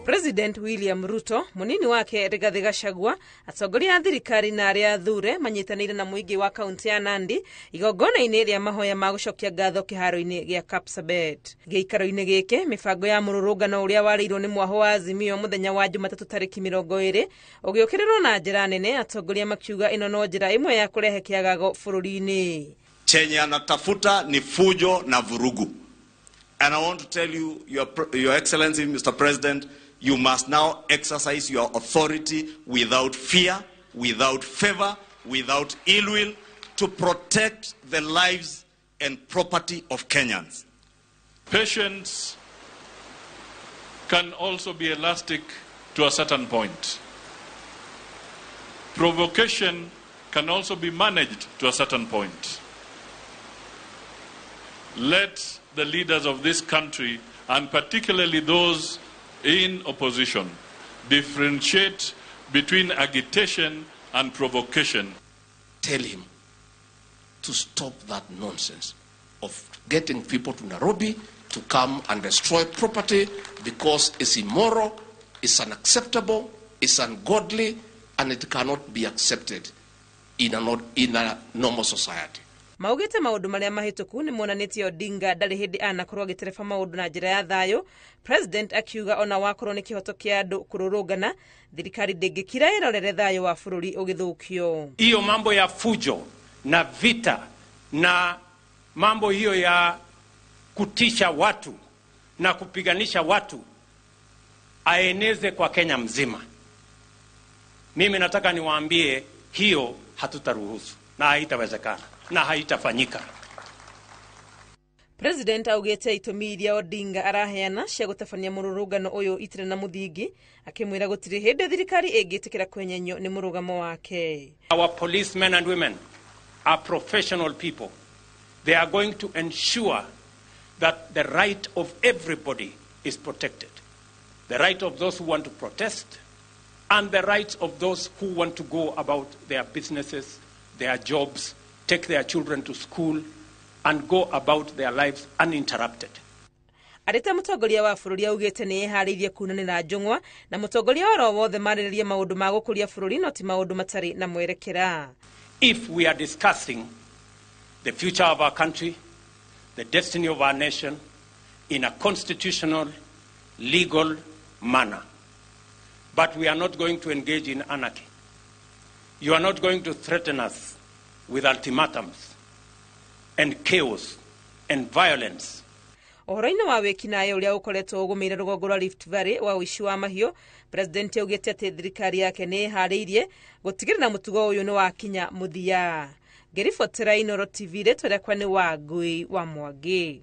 President William Ruto, munini wake Rigathi Gachagua, atongoria a thirikari na arĩa athure manyitanĩire na mũingĩ wa kaunti ya Nandi igongona-inĩ rĩa mahoya ma gũcokia ngatho kĩharo-inĩ gĩa Kapsabet. Gĩikaro-inĩ gĩkĩ, mĩbango ya mũrũrũngano ũrĩa warĩirwo nĩ mwaho wa Azimio mũthenya wa Jumatatũ tarĩki 20 ũgĩũkĩrĩrwo na njĩra nene, atongoria makiuga ĩno no njĩra ĩmwe ya kũrehe kĩagago bũrũri-inĩ. Chenye anatafuta ni fujo na vurugu. And I want to tell you, Your Excellency, Mr. President, you must now exercise your authority without fear, without favor, without ill will, to protect the lives and property of Kenyans. Patience can also be elastic to a certain point. Provocation can also be managed to a certain point. Let the leaders of this country, and particularly those in opposition, differentiate between agitation and provocation. Tell him to stop that nonsense of getting people to Nairobi to come and destroy property, because it's immoral, it's unacceptable, it's ungodly, and it cannot be accepted in a normal society. Maugĩte maũndũ marĩa mahĩtũku nĩ monanĩtie Odinga ndarĩ hĩndĩ anakorwo agĩtereba maũndũ na njĩra ya thayũ. President akiuga ona wakorwo nĩ kĩhoto kĩa andũ kũrũrũngana, thirikari ndĩngĩkira ĩrorere thayũ wa bũrũri ũgĩthũkio. Hiyo mambo ya fujo na vita na mambo hiyo ya kutisha watu na kupiganisha watu aeneze kwa Kenya mzima. Mimi nataka niwaambie hiyo hatutaruhusu na haitawezekana na haitafanyika. President augĩte itũmi iria Odinga araheana cia gũtabania mũrũrũngano ũyũ itirĩ na mũthingi, akĩmwĩra gũtirĩ hĩndĩ thirikari ĩngĩtĩkĩra kwenyenyio nĩ mũrũgamo wake. Our policemen and women are professional people. They are going to ensure that the right of everybody is protected. The right of those who want to protest and the rights of those who want to go about their businesses, their jobs, take their children to school, and go about their lives uninterrupted. Arĩ ta mũtongoria wa bũrũri, augĩte nĩ eharĩirie kunanĩra njũng'wa na mũtongoria oro wothe marĩrĩrie maũndũ ma gũkũria bũrũri, no ti maũndũ matarĩ na mwerekera. If we are discussing the future of our country, the destiny of our nation, in a constitutional, legal manner. But we are not going to engage in anarchy. You are not going to threaten us with ultimatums and chaos and violence. Ũhoro-inĩ wa wĩkinaĩ ũrĩa ũkoretwo ũgũmĩire rũgongo rwa Rift Valley wa ũici wa mahiũ, president augĩte atĩ thirikari yake nĩ ĩharĩirie gũtigĩrĩra mũtugo ũyũ nĩ wakinya mũthia. Ngĩribotera Inooro TV, rĩtwa rĩakwa nĩ Wangui wa Mwangi.